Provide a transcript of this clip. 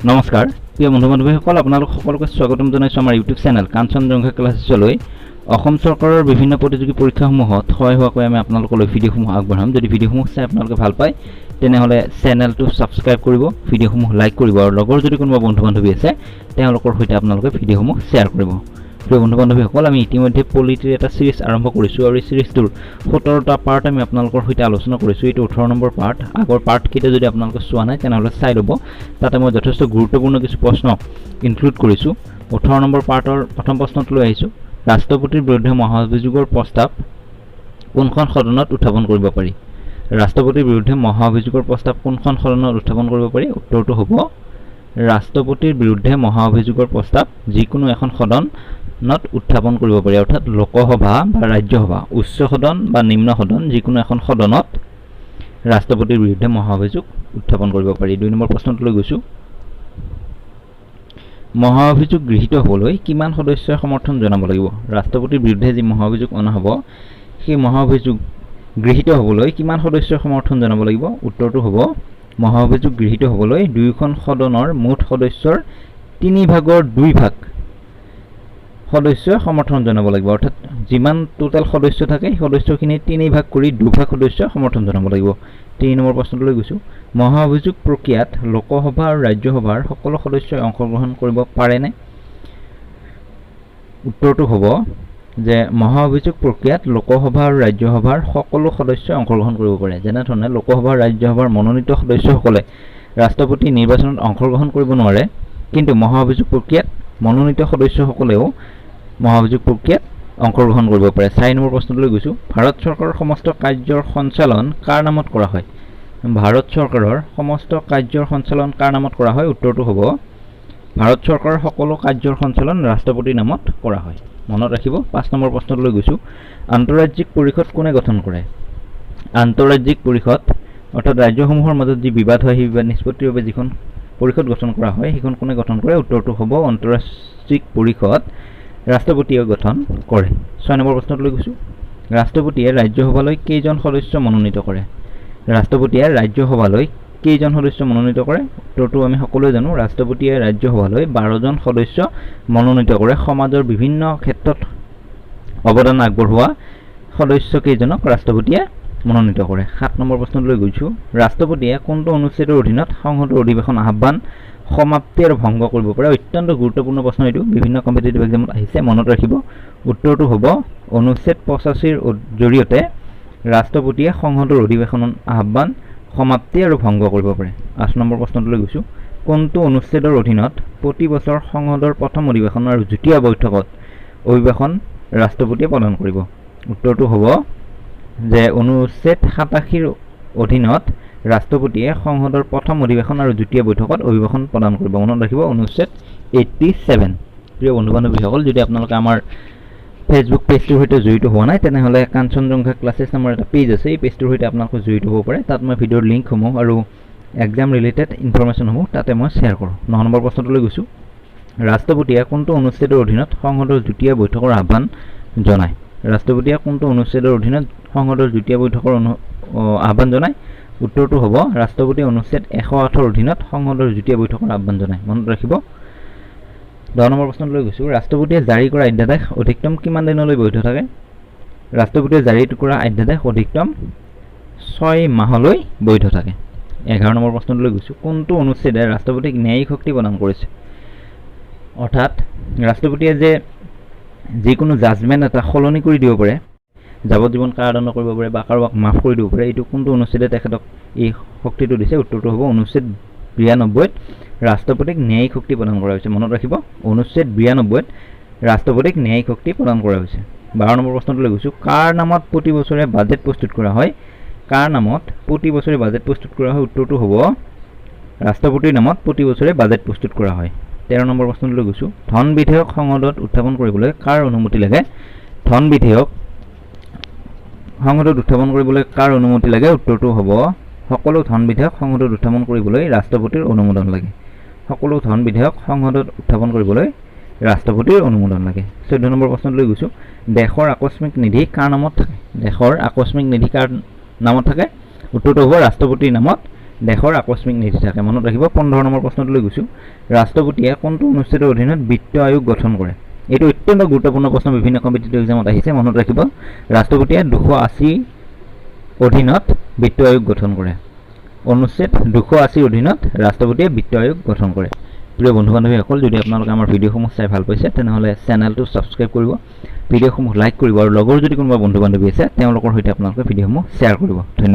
নমস্কাৰ প্ৰিয় বন্ধু বান্ধৱীসকল, আপোনালোক সকলোকে স্বাগতম জনাইছোঁ আমাৰ ইউটিউব চেনেল কাঞ্চনজংঘা ক্লাছেছলৈ। অসম চৰকাৰৰ বিভিন্ন প্ৰতিযোগী পৰীক্ষাসমূহত সহায় হোৱাকৈ আমি আপোনালোকলৈ ভিডিঅ'সমূহ আগবঢ়াম। যদি ভিডিঅ'সমূহ চাই আপোনালোকে ভাল পায়, তেনেহ'লে চেনেলটো ছাবস্ক্ৰাইব কৰিব, ভিডিঅ'সমূহ লাইক কৰিব আৰু লগৰ যদি কোনোবা বন্ধু বান্ধৱী আছে, তেওঁলোকৰ সৈতে আপোনালোকে ভিডিঅ'সমূহ শ্বেয়াৰ কৰিব। প্ৰিয় বন্ধু বান্ধৱীসকল, আমি ইতিমধ্যে পলিটিৰ এটা ছিৰিজ আৰম্ভ কৰিছোঁ আৰু এই ছিৰিজটোৰ 17টা পাৰ্ট আমি আপোনালোকৰ সৈতে আলোচনা কৰিছোঁ। এইটো 18 নম্বৰ পাৰ্ট। আগৰ পাৰ্টকেইটা যদি আপোনালোকে চোৱা নাই, তেনেহ'লে চাই ল'ব। তাতে মই যথেষ্ট গুৰুত্বপূৰ্ণ কিছু প্ৰশ্ন ইনক্লুড কৰিছোঁ। 18 নম্বৰ পাৰ্টৰ প্ৰথম প্ৰশ্নটো লৈ আহিছোঁ। ৰাষ্ট্ৰপতিৰ বিৰুদ্ধে মহাঅভিযোগৰ প্ৰস্তাৱ কোনখন সদনত উত্থাপন কৰিব পাৰি? ৰাষ্ট্ৰপতিৰ বিৰুদ্ধে মহাঅভিযোগৰ প্ৰস্তাৱ কোনখন সদনত উত্থাপন কৰিব পাৰি? উত্তৰটো হ'ব, ৰাষ্ট্ৰপতিৰ বিৰুদ্ধে মহাঅভিযোগৰ প্ৰস্তাৱ যিকোনো এখন সদনত উত্থাপন কৰিব পাৰি। অৰ্থাৎ লোকসভা বা ৰাজ্যসভা, উচ্চ সদন বা নিম্ন সদন, যিকোনো এখন সদনত ৰাষ্ট্ৰপতিৰ বিৰুদ্ধে মহাঅভিযোগ উত্থাপন কৰিব পাৰি। 2 নম্বৰ প্ৰশ্নটোলৈ গৈছোঁ। মহাঅভিযোগ গৃহীত হ'বলৈ কিমান সদস্যই সমৰ্থন জনাব লাগিব? ৰাষ্ট্ৰপতিৰ বিৰুদ্ধে যি মহাঅভিযোগ অনা হ'ব, সেই মহাঅভিযোগ গৃহীত হ'বলৈ কিমান সদস্যই সমৰ্থন জনাব লাগিব? উত্তৰটো হ'ব, মহাঅভিযোগ গৃহীত হ'বলৈ দুয়োখন সদনৰ মুঠ সদস্যৰ তিনি ভাগৰ দুই ভাগ সদস্যই সমৰ্থন জনাব লাগিব। অৰ্থাৎ যিমান টোটেল সদস্য থাকে, সেই সদস্যখিনি তিনি ভাগ কৰি দুভাগ সদস্যই সমৰ্থন জনাব লাগিব। 3 নম্বৰ প্ৰশ্নটোলৈ গৈছোঁ। মহাঅভিযোগ প্ৰক্ৰিয়াত লোকসভা আৰু ৰাজ্যসভাৰ সকলো সদস্যই অংশগ্ৰহণ কৰিব পাৰেনে? উত্তৰটো হ'ব যে মহাঅভিযোগ প্ৰক্ৰিয়াত লোকসভা আৰু ৰাজ্যসভাৰ সকলো সদস্যই অংশগ্ৰহণ কৰিব পাৰে। যেনেধৰণে লোকসভা আৰু ৰাজ্যসভাৰ মনোনীত সদস্যসকলে ৰাষ্ট্ৰপতি নিৰ্বাচনত অংশগ্ৰহণ কৰিব নোৱাৰে, কিন্তু মহাঅভিযোগ প্ৰক্ৰিয়াত মনোনীত সদস্যসকলেও মহাঅভিযোগ প্ৰক্ৰিয়াত অংশগ্ৰহণ কৰিব পাৰে। 4 নম্বৰ প্ৰশ্নটোলৈ গৈছোঁ। ভাৰত চৰকাৰৰ সমস্ত কাৰ্যৰ সঞ্চালন কাৰ নামত কৰা হয়? ভাৰত চৰকাৰৰ সমস্ত কাৰ্যৰ সঞ্চালন কাৰ নামত কৰা হয়? উত্তৰটো হ'ব, ভাৰত চৰকাৰৰ সকলো কাৰ্যৰ সঞ্চালন ৰাষ্ট্ৰপতিৰ নামত কৰা হয়। মনত ৰাখিব। 5 নম্বৰ প্ৰশ্নটোলৈ গৈছোঁ। আন্তঃৰাজ্যিক পৰিষদ কোনে গঠন কৰে? আন্তঃৰাজ্যিক পৰিষদ, অৰ্থাৎ ৰাজ্যসমূহৰ মাজত যি বিবাদ হয়, সেই বিবাদ নিষ্পত্তিৰ বাবে যিখন পৰিষদ গঠন কৰা হয়, সেইখন কোনে গঠন কৰে? উত্তৰটো হ'ব, আন্তঃৰাজ্যিক পৰিষদ ৰাষ্ট্ৰপতিয়ে গঠন কৰে। 6 নম্বৰ প্ৰশ্নটোলৈ গৈছোঁ। ৰাষ্ট্ৰপতিয়ে ৰাজ্যসভালৈ কেইজন সদস্য মনোনীত কৰে? ৰাষ্ট্ৰপতিয়ে ৰাজ্যসভালৈ কেইজন সদস্য মনোনীত কৰে? উত্তৰটো আমি সকলোৱে জানো। ৰাষ্ট্ৰপতিয়ে ৰাজ্যসভালৈ 12জন সদস্য মনোনীত কৰে। সমাজৰ বিভিন্ন ক্ষেত্ৰত অৱদান আগবঢ়োৱা সদস্য কেইজনক ৰাষ্ট্ৰপতিয়ে মনোনীত কৰে। 7 নম্বৰ প্ৰশ্নটোলৈ গৈছোঁ। ৰাষ্ট্ৰপতিয়ে কোনটো অনুচ্ছেদৰ অধীনত সংসদৰ অধিৱেশন আহ্বান, সমাপ্তি আৰু ভংগ কৰিব পাৰে? অত্যন্ত গুৰুত্বপূৰ্ণ প্ৰশ্ন এইটো। বিভিন্ন কম্পিটিটিভ এক্সামত আহিছে, মনত ৰাখিব। উত্তৰটো হ'ব, অনুচ্ছেদ 85ৰ জৰিয়তে ৰাষ্ট্ৰপতিয়ে সংসদৰ অধিৱেশন আহ্বান, সমাপ্তি আৰু ভংগ কৰিব পাৰে। 8 নম্বৰ প্ৰশ্নটোলৈ গৈছোঁ। কোনটো অনুচ্ছেদৰ অধীনত প্ৰতি বছৰ সংসদৰ প্ৰথম অধিৱেশন আৰু যুটীয়া বৈঠকত অভিভাষণ ৰাষ্ট্ৰপতিয়ে প্ৰদান কৰিব? উত্তৰটো হ'ব যে অনুচ্ছেদ 87ৰ অধীনত ৰাষ্ট্ৰপতিয়ে সংসদৰ প্ৰথম অধিৱেশন আৰু যুটীয়া বৈঠকত অভিভাষণ প্ৰদান কৰিব। মনত ৰাখিব, অনুচ্ছেদ 87। প্ৰিয় বন্ধু বান্ধৱীসকল, যদি আপোনালোকে আমাৰ ফেচবুক পেজটোৰ সৈতে জড়িত হোৱা নাই, তেনেহ'লে কাঞ্চনজংঘা ক্লাছেছ নামৰ এটা পেজ আছে। এই পেজটোৰ সৈতে আপোনালোকে জড়িত হ'ব পাৰে। তাত মই ভিডিঅ'ৰ লিংকসমূহ আৰু এক্সাম ৰিলেটেড ইনফৰমেশ্যনসমূহ তাতে মই শ্বেয়াৰ কৰোঁ। 9 নম্বৰ প্ৰশ্নটোলৈ গৈছোঁ। ৰাষ্ট্ৰপতিয়ে কোনটো অনুচ্ছেদৰ অধীনত সংসদৰ যুটীয়া বৈঠকৰ আহ্বান জনায়? ৰাষ্ট্ৰপতিয়ে কোনটো অনুচ্ছেদৰ অধীনত সংসদৰ যুটীয়া বৈঠকৰ আহ্বান জনায়? উত্তৰটো হ'ব, ৰাষ্ট্ৰপতিয়ে অনুচ্ছেদ 108ৰ অধীনত সংসদৰ যুটীয়া বৈঠকৰ আহ্বান জনায়। মনত ৰাখিব। 10 নম্বৰ প্ৰশ্নটোলৈ গৈছোঁ। ৰাষ্ট্ৰপতিয়ে জাৰি কৰা অধ্যাদেশ অধিকতম কিমান দিনলৈ বৈধ থাকে? ৰাষ্ট্ৰপতিয়ে জাৰি কৰা অধ্যাদেশ অধিকতম 6 মাহলৈ বৈধ থাকে। 11 নম্বৰ প্ৰশ্নটোলৈ গৈছোঁ। কোনটো অনুচ্ছেদে ৰাষ্ট্ৰপতিক ন্যায়িক শক্তি প্ৰদান কৰিছে? অৰ্থাৎ ৰাষ্ট্ৰপতিয়ে যে যিকোনো জাজমেণ্ট এটা সলনি কৰি দিব পাৰে, যাৱজ্জীৱন কাৰাদণ্ড কৰিব পাৰে বা কাৰোবাক মাফ কৰি দিব পাৰে, এইটো কোনটো অনুচ্ছেদে তেখেতক এই শক্তিটো দিছে? উত্তৰটো হ'ব, অনুচ্ছেদ 92ত ৰাষ্ট্ৰপতিক ন্যায়িক শক্তি প্ৰদান কৰা হৈছে। মনত ৰাখিব, অনুচ্ছেদ 92ত ৰাষ্ট্ৰপতিক ন্যায়িক শক্তি প্ৰদান কৰা হৈছে। 12 নম্বৰ প্ৰশ্নটোলৈ গৈছোঁ। কাৰ নামত প্ৰতি বছৰে বাজেট প্ৰস্তুত কৰা হয়? কাৰ নামত প্ৰতি বছৰে বাজেট প্ৰস্তুত কৰা হয়? উত্তৰটো হ'ব, ৰাষ্ট্ৰপতিৰ নামত প্ৰতি বছৰে বাজেট প্ৰস্তুত কৰা হয়। 13 নম্বৰ প্ৰশ্নটোলৈ গৈছোঁ। ধন বিধেয়ক সংসদত উত্থাপন কৰিবলৈ কাৰ অনুমতি লাগে? ধন বিধেয়ক সংসদত উত্থাপন কৰিবলৈ কাৰ অনুমতি লাগে? উত্তৰটো হ'ব, সকলো ধন বিধেয়ক সংসদত উত্থাপন কৰিবলৈ ৰাষ্ট্ৰপতিৰ অনুমোদন লাগে। সকলো ধন বিধেয়ক সংসদত উত্থাপন কৰিবলৈ ৰাষ্ট্ৰপতিৰ অনুমোদন লাগে। 14 নম্বৰ প্ৰশ্নটোলৈ গৈছোঁ। দেশৰ আকস্মিক নিধি কাৰ নামত থাকে? দেশৰ আকস্মিক নিধি কাৰ নামত থাকে? উত্তৰটো হ'ব, ৰাষ্ট্ৰপতিৰ নামত দেশৰ আকস্মিক নিধি থাকে, মনত ৰাখিব। 15 নম্বৰ প্ৰশ্নটোলৈ গৈছোঁ। ৰাষ্ট্ৰপতিয়ে কোনটো অনুচ্ছেদৰ অধীনত বিত্ত আয়োগ গঠন কৰে? এইটো অত্যন্ত গুৰুত্বপূৰ্ণ প্ৰশ্ন, বিভিন্ন কম্পিটিটিভ এক্সামত আহিছে, মনত ৰাখিব। ৰাষ্ট্ৰপতিয়ে 280 অধীনত বিত্ত আয়োগ গঠন কৰে। অনুচ্ছেদ 280ৰ অধীনত ৰাষ্ট্ৰপতিয়ে বিত্ত আয়োগ গঠন কৰে। প্ৰিয় বন্ধু বান্ধৱীসকল, যদি আপোনালোকে আমাৰ ভিডিঅ'সমূহ চাই ভাল পাইছে, তেনেহ'লে চেনেলটো ছাবস্ক্ৰাইব কৰিব, ভিডিঅ'সমূহ লাইক কৰিব আৰু লগৰ যদি কোনোবা বন্ধু বান্ধৱী আছে, তেওঁলোকৰ সৈতে আপোনালোকে ভিডিঅ'সমূহ শ্বেয়াৰ কৰিব। ধন্যবাদ।